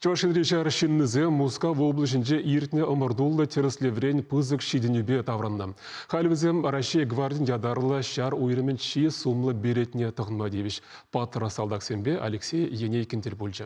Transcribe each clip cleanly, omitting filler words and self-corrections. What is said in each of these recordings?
Чӑваш Енри ҫар ҫыннисем Мускав облаҫӗнче иртнӗ ӑмӑртуллӑ тӗрӗслеврен пысӑк ҫитӗнӳпе таврӑннӑ. Халь вӗсем Раҫҫей гвардин ятарлӑ ҫар уйрӑмӗн чи сумлӑ беретне тӑхӑнма тивӗҫ. Паттӑр салтаксемпе Алексей Енейкин тӗл пулчӗ.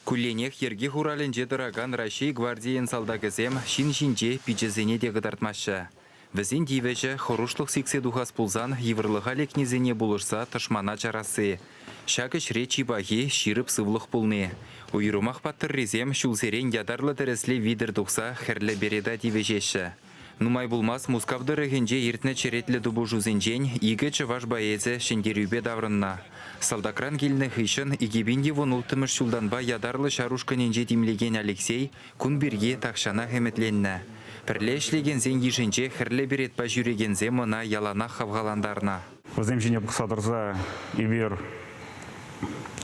Кулленех йӗрке хуралӗнче тӑракан Раҫҫей гвардийӗн салтакӗсем ҫын ҫинче пичӗсене те кӑтартмаҫҫӗ. Вӗсен тивӗҫӗ хӑрушлӑх сиксе тухас пулсан йывӑрлӑха лекнисене пулӑшса тӑшмана чарасси. Ҫак ӗҫре чи пахи ҫирӗп сывлӑх пулни. Уйрӑмах паттӑррисем ҫулсерен ятарлӑ тӗрӗслев витӗр тухса хӗрлӗ берета тивӗҫеҫҫӗ. Нумай пулмасть Мускав тӑрӑхӗнче иртнӗ черетлӗ тупӑшусенчен икӗ чӑваш боецӗ ҫӗнтерӳпе таврӑннӑ. Салтакран килнӗ хыҫҫӑн 2016 ҫултанпа ятарлӑ ҫар ушкӑнӗнче тимлекен Алексей кун пирки тахҫанах ӗмӗтленнӗ. Пӗрле ӗҫлекенсен йышӗнче хӗрлӗ беретпа ҫӳрекенсем ӑна яланах хавхалантарнӑ. Вӗсем ҫине пӑхса тӑрса эпир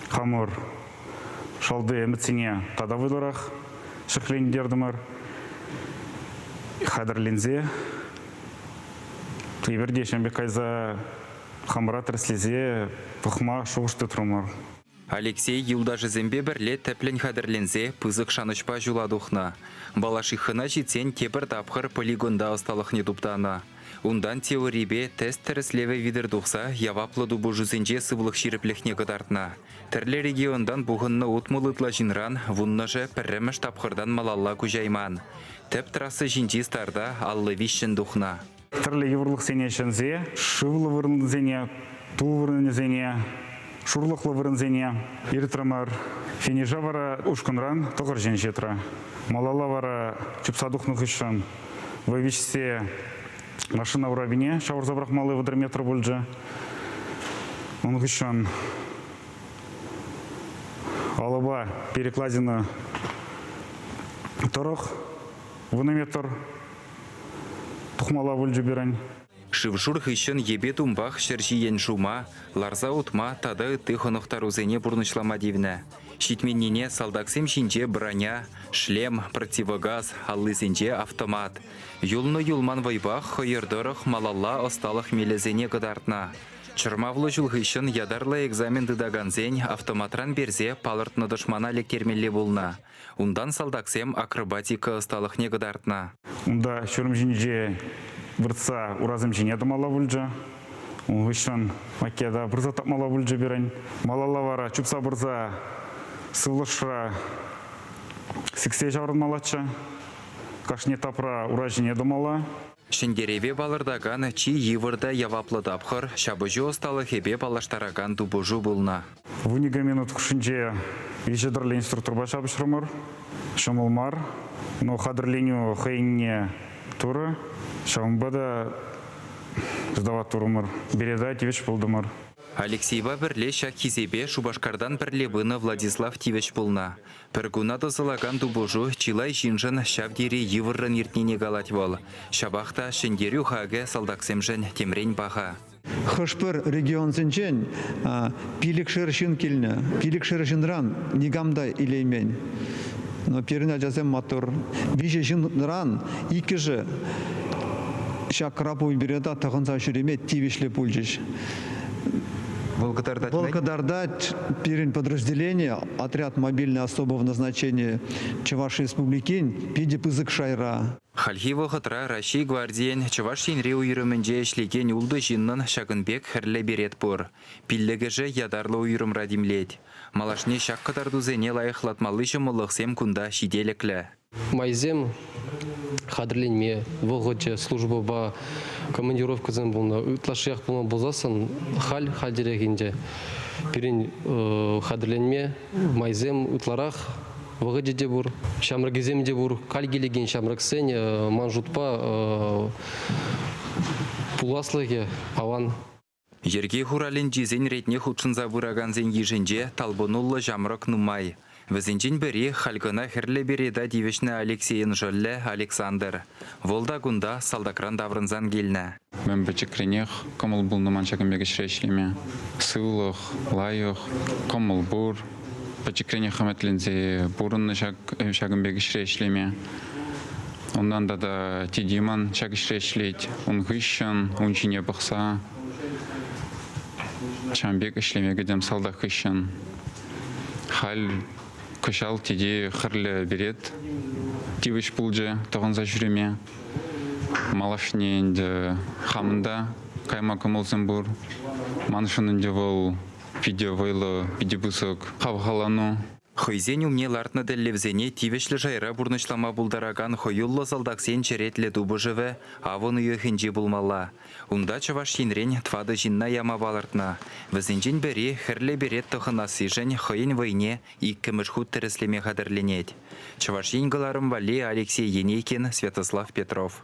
хамӑр шалти ӗмӗтсене тата вӑйлӑрах ҫӗклентертӗмӗр. Хатӗрленсе эпир те ҫавӑн пек кайса хамӑра тӗрӗслесе пӑхма шухӑш тытрӑмӑр. Алексей юлташӗсемпе пӗрле тӗплӗн хатӗрленсе пысӑк шанӑҫпа ҫула тухнӑ. Балашихӑна ҫитсен тепӗр тапхӑр полигонта ӑсталӑхне туптанӑ. Унтан теорипе тест тӗрӗслевӗ витӗр тухса яваплӑ тупӑшусенче сывлӑх ҫирӗплӗхне кӑтартнӑ. Тӗрлӗ регионтан пухӑннӑ 60 ытла ҫынран вуннӑшӗ пӗрремӗш тапхӑртан малалла куҫайман. Тӗп трасса ҫинчи старта 53-ҫӗн тухнӑ. Тӗрлӗ йывӑрлӑхсене ҫӗнсе шывлӑ вырӑнсене, ту вырӑнӗсене, шурлӑхлӑ вырӑнсене иртрӗмӗр. Финиша вара ушкӑнран тӑхӑр ҫын ҫитрӗ. Малалла вара чупса тухнӑ хыҫҫӑн вӑй виҫсе машина урапине ҫавӑрса пӑрахмалли 30 метр пулчӗ. Ун хыҫҫӑн алӑпа перекладина тӑрӑх вунӑ метр тухмалла пулчӗ пирӗн. Шыв-шур хыҫҫӑн йӗпе тумпах ҫӗр ҫийӗн шума, ларса утма тата ытти хӑнӑхтарусене пурнӑҫлама тивнӗ. Ҫитменнине салтаксем ҫинче броня, шлем, противогаз, аллисенче автомат. Юлнӑ-юлман вӑйпах хӑйӑр тӑрӑх малалла ӑсталӑх мелӗсене кӑтартнӑ. Чӑрмавлӑ ҫул хыҫҫӑн ятарлӑ экзамен тытакансен автоматран персе палӑртнӑ тӑшмана лектермелле пулнӑ. Унтан салтаксем акробатика ӑсталӑхне кӑтартнӑ. Унта ҫурӑм ҫинче выртса урасем ҫине тӑмалла пулчӗ. Ун хыҫҫӑн макета пырса тапмалла пулчӗ пирӗн. Малалла вара чупса пырса сывлӑшра сиксе ҫаврӑнмаллаччӗ. Кашни этапра ура ҫине тӑмалла. Ҫӗнтерӗве палӑртакан чи йывӑр та яваплӑ тапхӑр ҫапӑҫу ӑсталӑхӗпе паллаштаракан тупӑшу пулнӑ. 12 минут хушшинче виҫӗ тӗрлӗ инструкторпа ҫапӑҫрӑмӑр. Ҫӑмӑл мар, но хатӗрленӳ хӑйӗнне турӗ. Ҫавӑнпа та сдавать турӑмӑр. Берета тивӗҫ пултӑмӑр. Алексейпа пӗрле ҫак хисепе Шупашкартан пӗрле пынӑ Владислав тивӗҫ пулнӑ. Пӗр куна тӑсӑлакан тупӑшу чылай ҫыншӑн ҫав тери йывӑррӑн иртнине калать вӑл. Ҫапах та ҫӗнтерӳ хакӗ салтаксемшӗн темрен паха. Хӑш-пӗр регионсенчен пилӗкшер ҫын килнӗ. Пилӗкшер ҫынран никам та илеймен. Но пирӗн ачасем маттур. Виҫӗ ҫынран иккӗшӗ ҫак краповый берета тӑхӑнса ҫӳреме тивӗҫлӗ пулчӗҫ. Вӑл кӑтартать Вӑл кӑтартать пирӗн подразделение, отряд мобильной особого назначения Чӑваш Республикин питӗ пысӑк шайра. Хальхи вӑхӑтра Раҫҫей гвардийӗн Чӑваш Енри уйрӑмӗнче ӗҫлекен ултӑ ҫыннӑн ҫакӑн пек хӗрлӗ берет пур. Пиллӗкӗшӗ ятарлӑ уйрӑмра тимлет. Малашне ҫак кӑтартусене лайӑхлатмалли ҫӑмӑллӑхсем кунта ҫителӗклӗ. Майсем хатӗрленме вӑхӑчӗ службӑпа командировкӑсем пулнӑ. Ытлашшиех пулман пулсассӑн халь хальтерех ӗнтӗ пирӗн хатӗрленме майсем ытларах вӑхӑчӗ те пур, ҫамрӑкӗсем те пур. Халь килекен ҫамрӑксен, ман шутпа, пуласлӑхӗ аван. Йӗрке хуралӗнчисен ретне хутшӑнса пыракансен йышӗнче талпӑнуллӑ ҫамрӑк нумай. Вӗсенчен пӗри халь кӑна хӗрлӗ берета тивӗҫнӗ Алексейӑн шӑллӗ Александр. Вӑл та кунта салтакран таврӑнсан килнӗ. Мӗн пӗчӗкренех кӑмӑл пулнӑ ман ҫакӑн пек ӗҫре ӗҫлеме. Сывлӑх, лайӑх, кӑмӑл пур. Пӗчӗкренех ӗмӗтленсе пурӑннӑ ҫак ҫакӑн пек ӗҫре ӗҫлеме. Унтан тата тете ман ҫак ӗҫре ӗҫлет. Ун хыҫҫӑн ун ҫине пӑхса. Ҫавӑн пек ӗҫлеме кӗтӗм салтак хыҫҫӑн. Халь кӑҫал тете хӗрлӗ берет тивӗҫ пулчӗ тӑхӑнса ҫӳреме. Малашне ӗнтӗ хамӑн та кайма кӑмӑлсем пур. Маншӑн ӗнтӗ вӑл питӗ вӑйлӑ, питӗ пысӑк хавхалану. Хӑйсен умне лартнӑ тӗллевсене тивӗҫлӗ шайра пурнӑҫлама пултаракан хӑюллӑ салтаксен черетлӗ тупӑшӑвӗ авӑн уйӑхӗнче пулмалла. Унта Чӑваш Енрен тӑватӑ ҫынна яма палӑртнӑ. Вӗсенчен пӗри хӗрлӗ берет тӑхӑнассишӗн хӑйӗн вӑйне иккӗмӗш хут тӗрӗслеме хатӗрленет. Чӑваш Ен кӑларӑм валли Алексей Енейкин, Святослав Петров.